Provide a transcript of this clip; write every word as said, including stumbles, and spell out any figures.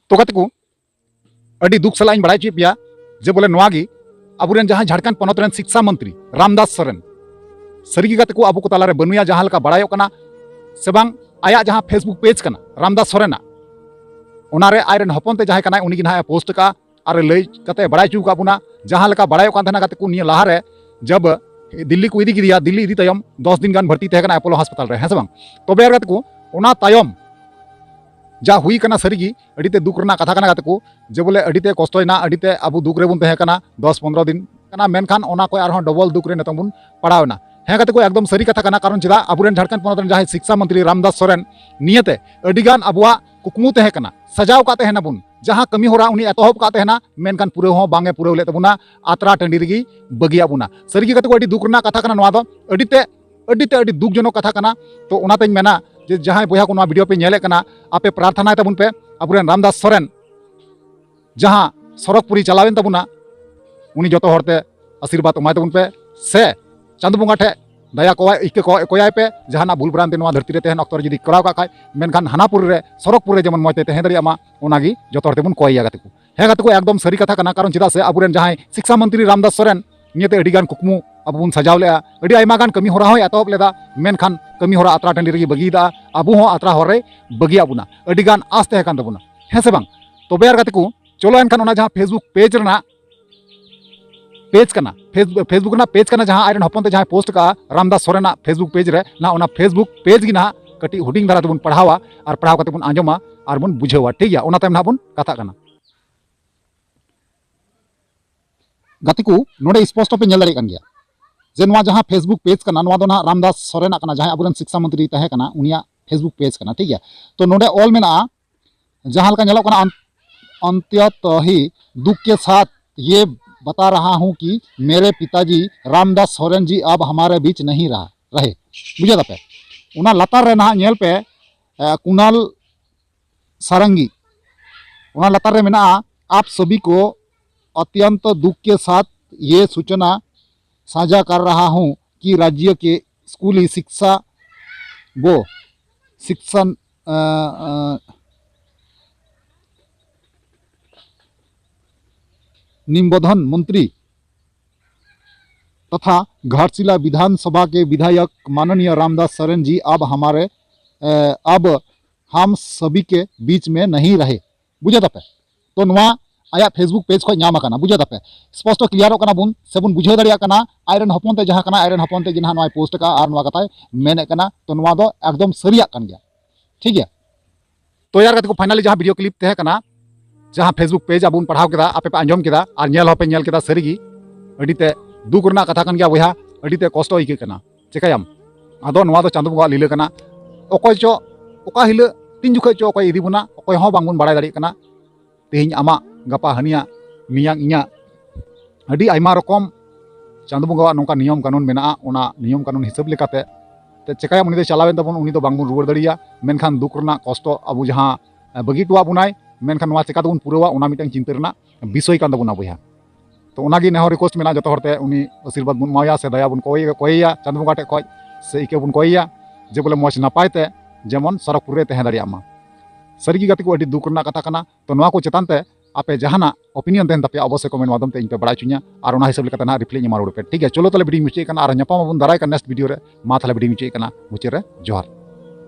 ᱛᱚ ᱜᱟᱛᱮ ᱠᱚ, ᱟᱹᱰᱤ ᱫᱩᱠ ᱥᱟᱞᱟᱜ ᱤᱧ ᱵᱟᱲᱟᱭ ᱦᱚᱪᱚᱭᱮᱫ ᱯᱮᱭᱟ ᱡᱮ ᱵᱚᱞᱮ ᱱᱚᱣᱟ ᱜᱮ ᱟᱵᱚᱨᱮᱱ ᱡᱟᱦᱟᱸᱭ ᱡᱷᱟᱲᱠᱷᱚᱸᱰ ᱯᱚᱱᱚᱛ ᱨᱮᱱ ᱥᱤᱠᱥᱟ ᱢᱚᱱᱛᱨᱤ ᱨᱟᱢᱫᱟᱥ ᱥᱚᱨᱮᱱ, ᱥᱟᱹᱨᱤᱜᱮ ᱜᱟᱛᱮ ᱠᱚ ᱟᱵᱚ ᱠᱚ ᱛᱟᱞᱟᱨᱮ ᱵᱟᱹᱱᱩᱭᱟ, ᱡᱟᱦᱟᱸ ᱞᱮᱠᱟ ᱵᱟᱲᱟᱭᱚᱜ ᱠᱟᱱᱟ ᱥᱮ ᱵᱟᱝ, ᱟᱭᱟᱜ ᱡᱟᱦᱟᱸ Facebook page ᱠᱟᱱᱟ ᱨᱟᱢᱫᱟᱥ ᱥᱚᱨᱮᱱᱟᱜ, ᱚᱱᱟᱨᱮ ᱟᱡᱨᱮᱱ ᱦᱚᱯᱚᱱ ᱛᱮ ᱡᱟᱦᱟᱸᱭ ᱠᱟᱱᱟᱭ ᱩᱱᱤ ᱜᱮ ᱱᱟᱦᱟᱜ ᱮ post ᱟᱠᱟᱫᱼᱟ ᱟᱨ ᱞᱟᱹᱭ ᱠᱟᱛᱮ ᱵᱟᱲᱟᱭ ᱦᱚᱪᱚ ᱟᱠᱟᱫ ᱵᱚᱱᱟ᱾ ᱡᱟᱦᱟᱸ ᱞᱮᱠᱟ ᱵᱟᱲᱟᱭᱚᱜ ᱠᱟᱱ ᱛᱟᱦᱮᱱᱟ ᱜᱟᱛᱮ ᱠᱚ, ᱱᱤᱭᱟᱹ ᱞᱟᱦᱟᱨᱮ ᱡᱟᱵ ᱫᱤᱞᱞᱤ ᱠᱚ ᱤᱫᱤ ᱠᱮᱫᱮᱭᱟ, ᱫᱤᱞᱞᱤ ᱤᱫᱤ ᱛᱟᱭᱚᱢ ᱫᱚᱥ ᱫᱤᱱ ᱜᱟᱱ ᱵᱷᱚᱨᱛᱤ ᱛᱟᱦᱮᱸ ᱠᱟᱱᱟ ᱮᱯᱳᱞᱳ ᱦᱟᱥᱯᱟᱛᱟᱞ ᱨᱮ, ᱦᱮᱸ ᱥᱮ ᱵᱟᱝ? ᱛᱚᱵᱮ ᱟᱨ ᱜᱟᱛᱮ ᱠᱚ, ᱚᱱᱟ ᱛᱟᱭᱚᱢ ᱡᱟ ᱦᱩᱭ ᱠᱟᱱᱟ ᱥᱟᱹᱨᱤᱜᱮ ᱟᱹᱰᱤ ᱛᱮ ᱫᱩᱠ ᱨᱮᱱᱟᱜ ᱠᱟᱛᱷᱟ ᱠᱟᱱᱟ ᱜᱟᱛᱮ ᱠᱚ, ᱡᱮ ᱵᱚᱞᱮ ᱟᱹᱰᱤ ᱛᱮ ᱠᱚᱥᱴᱚᱭᱮᱱᱟ, ᱟᱹᱰᱤ ᱛᱮ ᱟᱵᱚ ᱫᱩᱠ ᱨᱮᱵᱚᱱ ᱛᱟᱦᱮᱸ ᱠᱟᱱᱟ ᱫᱚᱥ ᱯᱚᱱᱨᱚ ᱫᱤᱱ ᱠᱟᱱᱟ, ᱢᱮᱱᱠᱷᱟᱱ ᱚᱱᱟ ᱠᱷᱚᱱ ᱟᱨᱦᱚᱸ ᱰᱚᱵᱚᱞ ᱫᱩᱠ ᱨᱮ ᱱᱤᱛᱚᱝ ᱵᱚᱱ ᱯᱟᱲᱟᱣ ᱮᱱᱟ᱾ ᱦᱮᱸ ᱜᱟᱛᱮ ᱠᱚ, ᱮᱠᱫᱚᱢ ᱥᱟᱹᱨᱤ ᱠᱟᱛᱷᱟ ᱠᱟᱱᱟ, ᱠᱟᱨᱚᱱ ᱪᱮᱫᱟᱜ ᱟᱵᱚᱨᱮᱱ ᱡᱷᱟᱲᱠᱷᱚᱸᱰ ᱯᱚᱱᱚᱛ ᱨᱮᱱ ᱡᱟᱦᱟᱸᱭ ᱥᱤᱠᱥᱟ ᱢᱚᱱᱛᱨᱤ ᱨᱟᱢᱫᱟᱥ ᱥᱚᱨᱮᱱ ᱱᱤᱭᱟᱹᱛᱮ ᱟᱹᱰᱤᱜᱟᱱ ᱟᱵᱚᱣᱟᱜ ᱠᱩᱠᱢᱩ ᱛᱟᱦᱮᱸ ᱠᱟᱱᱟ, ᱥᱟᱡᱟᱣ ᱠᱟᱜ ᱛᱟᱦᱮᱱᱟᱵᱚᱱ, ᱡᱟᱦᱟᱸ ᱠᱟᱹᱢᱤ ᱦᱚᱨᱟ ᱩᱱᱤ ᱮᱛᱚᱦᱚᱵ ᱠᱟᱜ ᱛᱟᱦᱮᱱᱟ, ᱢᱮᱱᱠᱷᱟᱱ ᱯᱩᱨᱟᱹᱣ ᱦᱚᱸ ᱵᱟᱝ ᱮ ᱯᱩᱨᱟᱹᱣ ᱞᱮᱫ ᱛᱟᱵᱚᱱᱟ, ᱟᱛᱨᱟ ᱴᱟᱺᱰᱤ ᱨᱮᱜᱮ ᱵᱟᱹᱜᱤᱭᱟᱜ ᱵᱚᱱᱟ᱾ ᱥᱟᱹᱨᱤᱜᱮ ᱜᱟᱛᱮ ᱠᱚ, ᱟᱹᱰᱤ ᱫᱩᱠ ᱨᱮᱱᱟᱜ ᱠᱟᱛᱷᱟ ᱠᱟᱱᱟ ᱱᱚᱣᱟ ᱫᱚ, ᱟᱹᱰᱤ ᱛᱮ ᱟᱹᱰᱤ ᱛᱮ ᱟᱹᱰᱤ ᱫᱩᱠᱡᱚᱱᱚᱠ ᱠᱟᱛᱷᱟ ᱠᱟᱱᱟ᱾ ᱛᱚ ᱚᱱᱟᱛᱮᱧ ᱢᱮᱱᱟ ᱡᱮ ᱡᱟᱦᱟᱸᱭ ᱵᱚᱭᱦᱟ ᱠᱚ ᱱᱚᱣᱟ ᱵᱷᱤᱰᱤᱭᱳ ᱯᱮ ᱧᱮᱞᱮᱫ ᱠᱟᱱᱟ, ᱟᱯᱮ ᱯᱨᱟᱨᱛᱷᱚᱱᱟᱭ ᱛᱟᱵᱚᱱ ᱯᱮ ᱟᱵᱚᱨᱮᱱ ᱨᱟᱢᱫᱟᱥ ᱥᱚᱨᱮᱱ, ᱡᱟᱦᱟᱸ ᱥᱚᱨᱚᱜᱽᱯᱩᱨᱤ ᱪᱟᱞᱟᱣᱮᱱ ᱛᱟᱵᱚᱱᱟ, ᱩᱱᱤ ᱡᱚᱛᱚ ᱦᱚᱲᱛᱮ ᱟᱥᱤᱨᱵᱟᱫᱽ ᱮᱢᱟᱭ ᱛᱟᱵᱚᱱ ᱯᱮ, ᱥᱮ ᱪᱟᱸᱫᱚ ᱵᱚᱸᱜᱟ ᱴᱷᱮᱱ ᱫᱟᱭᱟ ᱠᱚᱣᱟᱭ, ᱤᱠᱟᱹ ᱠᱚᱣᱟᱭ, ᱠᱚᱭᱟᱭ ᱯᱮ, ᱡᱟᱦᱟᱱᱟᱜ ᱵᱷᱩᱞ ᱵᱷᱨᱟᱱᱛᱤ ᱱᱚᱣᱟ ᱫᱷᱟᱹᱨᱛᱤ ᱨᱮ ᱛᱟᱦᱮᱱ ᱚᱠᱛᱚ ᱨᱮ ᱡᱩᱫᱤ ᱠᱚᱨᱟᱣ ᱠᱟᱜ ᱠᱷᱟᱡ, ᱢᱮᱱᱠᱷᱟᱱ ᱦᱟᱱᱟ ᱯᱩᱨᱤ ᱨᱮ, ᱥᱚᱨᱚᱜᱽᱯᱩᱨ ᱨᱮ ᱡᱮᱢᱚᱱ ᱢᱚᱡᱽ ᱛᱮ ᱛᱟᱦᱮᱸ ᱫᱟᱲᱮᱭᱟᱜ ᱢᱟ, ᱚᱱᱟᱜᱮ ᱡᱚᱛᱚ ᱦᱚᱲ ᱛᱮᱵᱚᱱ ᱠᱚᱭᱮᱭᱟ ᱜᱟᱛᱮ ᱠᱚ᱾ ᱦᱮᱸ ᱜᱟᱛᱮ ᱠᱚ, ᱮᱠᱫᱚᱢ ᱥᱟᱹᱨᱤ ᱠᱟᱛᱷᱟ ᱠᱟᱱᱟ, ᱠᱟᱨᱚᱱ ᱪᱮᱫᱟᱜ ᱥᱮ ᱟᱵᱚᱨᱮᱱ ᱡᱟᱦᱟᱸᱭ ᱥᱤᱠᱥᱟ ᱢᱚᱱᱛᱨᱤ ᱨᱟᱢᱫᱟᱥ ᱥᱚᱨᱮᱱ ᱱᱤᱭᱟᱹᱛᱮ ᱟᱹᱰᱤ ᱜᱟᱱ ᱠᱩᱠᱢᱩ ᱟᱵᱚ ᱵᱚᱱ ᱥᱟᱡᱟᱣ ᱞᱮᱜᱼᱟ, ᱟᱹᱰᱤ ᱟᱭᱢᱟ ᱜᱟᱱ ᱠᱟᱹᱢᱤ ᱦᱚᱨᱟ ᱦᱚᱸᱭ ᱮᱛᱚᱦᱚᱵ ᱞᱮᱫᱟ, ᱢᱮᱱᱠᱷᱟᱱ ᱠᱟᱹᱢᱤ ᱦᱚᱨᱟ ᱟᱛᱨᱟ ᱴᱟᱺᱰᱤ ᱨᱮᱜᱮ ᱵᱟᱹᱜᱤᱭᱮᱫᱟ, ᱟᱵᱚ ᱦᱚᱸ ᱟᱛᱨᱟ ᱦᱚᱨ ᱨᱮ ᱵᱟᱹᱜᱤᱭᱟᱜ ᱵᱚᱱᱟ᱾ ᱟᱹᱰᱤ ᱜᱟᱱ ᱟᱥ ᱛᱟᱦᱮᱸ ᱠᱟᱱ ᱛᱟᱵᱚᱱᱟ, ᱦᱮᱸ ᱥᱮ ᱵᱟᱝ? ᱛᱚᱵᱮ ᱟᱨ ᱜᱟᱛᱮ ᱠᱚ, ᱪᱚᱞᱚ ᱮᱱᱠᱷᱟᱱ ᱚᱱᱟ ᱡᱟᱦᱟᱸ Facebook page ᱨᱮᱱᱟᱜ page ᱠᱟᱱᱟ, Facebook, Facebook ᱨᱮᱱᱟᱜ page ᱠᱟᱱᱟ, ᱡᱟᱦᱟᱸ ᱟᱡᱨᱮᱱ ᱦᱚᱯᱚᱱ ᱛᱮ ᱡᱟᱦᱟᱸᱭ post ᱠᱟᱜᱼᱟ ᱨᱟᱢᱫᱟᱥ ᱥᱚᱨᱮᱱᱟᱜ Facebook page ᱨᱮ, ᱱᱟ ᱚᱱᱟ Facebook page ᱜᱮ ᱱᱟᱦᱟᱜ ᱠᱟᱹᱴᱤᱡ ᱦᱩᱰᱤᱧ ᱫᱷᱟᱨᱟ ᱛᱮᱵᱚᱱ ᱯᱟᱲᱦᱟᱣᱟ ᱟᱨ ᱯᱟᱲᱦᱟᱣ ᱠᱟᱛᱮ ᱵᱚᱱ ᱟᱸᱡᱚᱢᱟ ᱟᱨ ᱵᱚᱱ ᱵᱩᱡᱷᱟᱹᱣᱟ, ᱴᱷᱤᱠ ᱜᱮᱭᱟ? ᱚᱱᱟ ᱛᱟᱭᱚᱢ ᱱᱟᱦᱟᱜ ᱵᱚᱱ ᱠᱟᱛᱷᱟᱜ ᱠᱟᱱᱟ᱾ ᱜᱟᱛᱮ ᱠᱚ, ᱱᱚᱰᱮ ᱥᱯᱚᱥᱴᱚ ᱯᱮ ᱧᱮᱞ ᱫᱟᱲᱮᱭᱟᱜ ᱠᱟᱱ ᱜᱮᱭᱟ ᱡᱮ ᱱᱚᱣᱟ ᱡᱟᱦᱟᱸ Facebook page ᱠᱟᱱᱟ, ᱱᱚᱣᱟ ᱫᱚ ᱱᱟᱦᱟᱜ ᱨᱟᱢᱫᱟᱥ ᱥᱚᱨᱮᱱᱟᱜ ᱠᱟᱱᱟ, ᱡᱟᱦᱟᱸᱭ ᱟᱵᱚᱨᱮᱱ ᱥᱤᱠᱥᱟ ᱢᱚᱱᱛᱨᱤ ᱛᱟᱦᱮᱸ ᱠᱟᱱᱟ, ᱩᱱᱤᱭᱟᱜ Facebook page ᱠᱟᱱᱟ, ᱴᱷᱤᱠ ᱜᱮᱭᱟ? ᱛᱚ ᱱᱚᱰᱮ ᱚᱞ ᱢᱮᱱᱟᱜᱼᱟ, ᱡᱟᱦᱟᱸ ᱞᱮᱠᱟ ᱧᱮᱞᱚᱜ ᱠᱟᱱᱟ, "अंत-, अंत्यतः ही दुख के साथ ये बता रहा हूँ कि मेरे पिताजी रामदास सोरेन जी अब हमारे बीच नहीं रहा, रहे।" ᱵᱩᱡᱷᱟᱹᱣ ᱫᱟᱯᱮ? ᱚᱱᱟ ᱞᱟᱛᱟᱨ ᱨᱮ ᱱᱟᱦᱟᱜ ᱧᱮᱞ ᱯᱮ, ᱮ, ᱠᱩᱱᱟᱞ ᱥᱟᱨᱟᱝᱜᱤ, ᱚᱱᱟ ᱞᱟᱛᱟᱨ ᱨᱮ ᱢᱮᱱᱟᱜᱼᱟ, "आप सभी को अत्यंत दुख के साथ ये सूचना साझा कर रहा हूँ कि राज्य के स्कूली शिक्षा वो शिक्षण, अ, अ, निम्बोधन मंत्री तथा घाटशिला विधानसभा के विधायक माननीय रामदास सरन जी अब हमारे, अ, अब हम सभी के बीच में नहीं रहे। ᱵᱩᱡᱷᱟᱹᱣ ᱫᱟᱯᱮ? ᱛᱚ ᱱᱚᱣᱟ ᱟᱭᱟᱜ Facebook page ᱠᱷᱚᱱ ᱧᱟᱢ ᱟᱠᱟᱱᱟ, ᱵᱩᱡᱷᱟᱹᱣ ᱫᱟᱯᱮ? ᱥᱯᱚᱥᱴᱚ ᱠᱞᱤᱭᱟᱨᱚᱜ ᱠᱟᱱᱟ ᱵᱚᱱ ᱥᱮᱵᱚᱱ ᱵᱩᱡᱷᱟᱹᱣ ᱫᱟᱲᱮᱭᱟᱜ ᱠᱟᱱᱟ, ᱟᱡᱨᱮᱱ ᱦᱚᱯᱚᱱ ᱛᱮ ᱡᱟᱦᱟᱸ ᱠᱟᱱᱟ, ᱟᱡᱨᱮᱱ ᱦᱚᱯᱚᱱ ᱛᱮ ᱜᱮ ᱱᱟᱦᱟᱜ ᱱᱚᱣᱟᱭ ᱯᱳᱥᱴ ᱟᱠᱟᱫᱼᱟ ᱟᱨ ᱱᱚᱣᱟ ᱠᱟᱛᱷᱟᱭ ᱢᱮᱱᱮᱫ ᱠᱟᱱᱟ᱾ ᱛᱚ ᱱᱚᱣᱟ ᱫᱚ ᱮᱠᱫᱚᱢ ᱥᱟᱹᱨᱤᱭᱟᱜ ᱠᱟᱱ ᱜᱮᱭᱟ, ᱴᱷᱤᱠ ᱜᱮᱭᱟ᱾ ᱛᱚ ᱭᱟᱨ ᱜᱟᱛᱮ ᱠᱚ, finally ᱡᱟᱦᱟᱸ video clip ᱛᱟᱦᱮᱸ ᱠᱟᱱᱟ, ᱡᱟᱦᱟᱸ Facebook page ᱟᱵᱚ ᱵᱚᱱ ᱯᱟᱲᱦᱟᱣ ᱠᱮᱫᱟ, ᱟᱯᱮ ᱯᱮ ᱟᱸᱡᱚᱢ ᱠᱮᱫᱟ ᱟᱨ ᱧᱮᱞ ᱦᱚᱸᱯᱮ ᱧᱮᱞ ᱠᱮᱫᱟ, ᱥᱟᱹᱨᱤᱜᱮ ᱟᱹᱰᱤ ᱛᱮ ᱫᱩᱠ ᱨᱮᱱᱟᱜ ᱠᱟᱛᱷᱟ ᱠᱟᱱ ᱜᱮᱭᱟ ᱵᱚᱭᱦᱟ, ᱟᱹᱰᱤ ᱛᱮ ᱠᱚᱥᱴᱚ ᱟᱹᱭᱠᱟᱹᱜ ᱠᱟᱱᱟ᱾ ᱪᱮᱠᱟᱭᱟᱢ? ᱟᱫᱚ ᱱᱚᱣᱟ ᱫᱚ ᱪᱟᱸᱫᱚ ᱵᱚᱸᱜᱟᱣᱟᱜ ᱞᱤᱞᱟᱹ ᱠᱟᱱᱟ᱾ ᱚᱠᱚᱭ ᱪᱚ ᱚᱠᱟ ᱦᱤᱞᱳᱜ ᱛᱤᱱ ᱡᱚᱠᱷᱚᱡ ᱪᱚ ᱚᱠᱚᱭ ᱤᱫᱤ ᱵᱚᱱᱟ, ᱚᱠᱚᱭ ᱦᱚᱸ ᱵᱟᱝᱵᱚᱱ ᱵᱟᱲᱟᱭ ᱫᱟᱲᱮᱭᱟᱜ ᱠᱟᱱᱟ᱾ ᱛᱮᱦᱮᱧ ᱟᱢᱟᱜ, ᱜᱟᱯᱟ ᱦᱟᱹᱱᱤᱭᱟᱜ, ᱢᱮᱭᱟᱝ ᱤᱧᱟᱹᱜ, ᱟᱹᱰᱤ ᱟᱭᱢᱟ ᱨᱚᱠᱚᱢ ᱪᱟᱸᱫᱚ ᱵᱚᱸᱜᱟᱣᱟᱜ ᱱᱚᱝᱠᱟ ᱱᱤᱭᱚᱢ ᱠᱟᱹᱱᱩᱱ ᱢᱮᱱᱟᱜᱼᱟ᱾ ᱚᱱᱟ ᱱᱤᱭᱚᱢ ᱠᱟᱹᱱᱩᱱ ᱦᱤᱥᱟᱹᱵ ᱞᱮᱠᱟᱛᱮ ᱛᱮ ᱪᱮᱠᱟᱭᱟᱢ, ᱩᱱᱤ ᱫᱚ ᱪᱟᱞᱟᱣᱮᱱ ᱛᱟᱵᱚᱱ, ᱩᱱᱤ ᱫᱚ ᱵᱟᱝᱵᱚᱱ ᱨᱩᱣᱟᱹᱲ ᱫᱟᱲᱮᱭᱟᱜᱼᱟ᱾ ᱢᱮᱱᱠᱷᱟᱱ ᱫᱩᱠ ᱨᱮᱱᱟᱜ ᱠᱚᱥᱴᱚ ᱟᱵᱚ ᱡᱟᱦᱟᱸ, ᱮ, ᱵᱟᱹᱜᱤ ᱦᱚᱴᱚᱣᱟᱜ ᱵᱚᱱᱟᱭ, ᱢᱮᱱᱠᱷᱟᱱ ᱱᱚᱣᱟ ᱪᱮᱠᱟ ᱛᱮᱵᱚᱱ ᱯᱩᱨᱟᱹᱣᱟ, ᱚᱱᱟ ᱢᱤᱫᱴᱟᱝ ᱪᱤᱱᱛᱟᱹ ᱨᱮᱱᱟᱜ ᱵᱤᱥᱚᱭ ᱠᱟᱱ ᱛᱟᱵᱚᱱᱟ ᱵᱚᱭᱦᱟ᱾ ᱛᱚ ᱚᱱᱟᱜᱮ ᱱᱮᱦᱚᱨ request ᱢᱮᱱᱟᱜᱼᱟ, ᱡᱚᱛᱚ ᱦᱚᱲᱛᱮ ᱩᱱᱤ ᱟᱥᱤᱨᱵᱟᱫᱽ ᱵᱚᱱ ᱮᱢᱟᱣᱟᱭᱟ ᱥᱮ ᱫᱟᱭᱟ ᱵᱚᱱ ᱠᱚᱭ-, ᱠᱚᱭᱮᱭᱟ ᱪᱟᱸᱫᱚ ᱵᱚᱸᱜᱟ ᱴᱷᱮᱡ ᱠᱷᱚᱡ, ᱥᱮ ᱤᱠᱟᱹ ᱵᱚᱱ ᱠᱚᱭᱮᱭᱟ ᱡᱮ ᱵᱚᱞᱮ ᱢᱚᱡᱽ ᱱᱟᱯᱟᱭ ᱛᱮ ᱡᱮᱢᱚᱱ ᱥᱚᱨᱚᱜᱽᱯᱩᱨᱤ ᱨᱮ ᱛᱟᱦᱮᱸ ᱫᱟᱲᱮᱭᱟᱜ ᱢᱟ᱾ ᱥᱟᱹᱨᱤᱜᱮ ᱜᱟᱛᱮ ᱠᱚ, ᱟᱹᱰᱤ ᱫᱩᱠ ᱨᱮᱱᱟᱜ ᱠᱟᱛᱷᱟ ᱠᱟᱱᱟ᱾ ᱛᱚ ᱱᱚᱣᱟ ᱠᱚ ᱪᱮᱛᱟᱱ ᱛᱮ ᱟᱯᱮ ᱡᱟᱦᱟᱱᱟᱜ opinion ᱛᱟᱦᱮᱱ ᱛᱟᱯᱮᱭᱟ, ᱚᱵᱚᱥᱥᱳᱭ comment ᱢᱟᱫᱽᱫᱷᱚᱢ ᱛᱮ ᱤᱧ ᱯᱮ ᱵᱟᱲᱟᱭ ᱦᱚᱪᱚᱧᱟ, ᱟᱨ ᱚᱱᱟ ᱦᱤᱥᱟᱹᱵ ᱞᱮᱠᱟᱛᱮ ᱱᱟᱦᱟᱜ reply ᱤᱧ ᱮᱢᱟ ᱨᱩᱣᱟᱹᱲ ᱯᱮ, ᱴᱷᱤᱠ ᱜᱮᱭᱟ? ᱪᱚᱞᱚ ᱛᱟᱦᱞᱮ video ᱤᱧ ᱢᱩᱪᱟᱹᱫ ᱠᱟᱱᱟ, ᱟᱨ ᱧᱟᱯᱟᱢ ᱟᱵᱚᱱ ᱫᱟᱨᱟᱭ ᱠᱟᱱ next video ᱨᱮ᱾ ᱢᱟ ᱛᱟᱦᱞᱮ video ᱤᱧ ᱢᱩᱪᱟᱹᱫ ᱠᱟᱱᱟ, ᱢᱩᱪᱟᱹᱫ ᱨᱮ ᱡᱚᱦᱟᱨ᱾